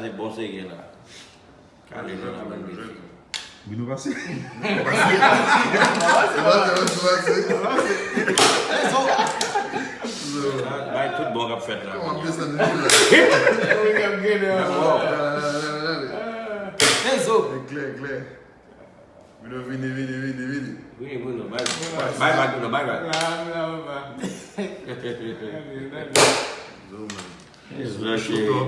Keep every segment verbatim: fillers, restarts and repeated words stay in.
Se bon seri la. Kale nou la, bann bèf. Vin nou pase. Bay tout bon k ap fèt la. Kòman desann li la? Wi, k ap gade anba. Enzo. Klè, klè. Vini, vini, vini, vini. Wi, Bruno, bay. Bay, bay, Bruno, bay, bay. La, la, la. Zo, man. Enzo, cheri. Bon,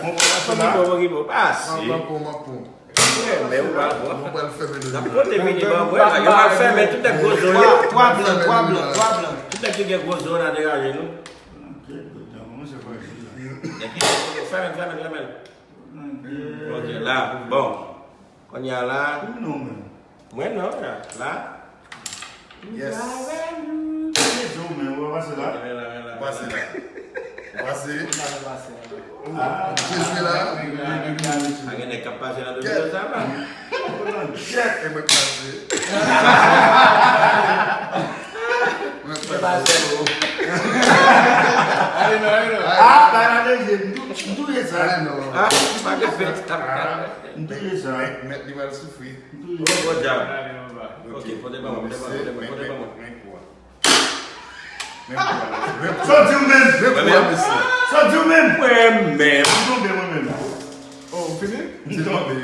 bon, bon, bon. Bon, bon, bon, pase. Mwen pran pou, mwen pran pou. Men ou pa bon. Mwen pral fèmen de N ap pote vini ban mwen la. Yo pral fèmen tout nèg gwo zo yo. Twa blan, twa blan, twa blan. Tout nèg ki gen gwo zo la degaje nou. Kòman se fè la? Nèg ki fèmen, fèmen, fèmen. Ok, la, bon. Kounye a la. Ou non, men. Mwen non, la. La. Yes. Kòman se fè la? Men la, men la. Pase la. Pase. Ah, Jezi la. A gen nèg k ap pase nan domino sa la. Ou nan chèk. E mwen pase. Mwen Se pase. pa sèl ou. Ale non, ale non. Ah, ba la de je, m tou- m touye sa. Ale non. Ah, pa de fèt. M touye sa. Mèt li pral soufri. M touye Bon, sa. bon djab. Ale anba. Ok, pote ban mwen, pote ban mwen, pote ban mwen. Men kwa. Men kwa. Sa w di w menm? Men kwa, mesye. Sa w di w menm? Mwen menm. M tonbe mwen menm. Oh, ou fini? M tonbe.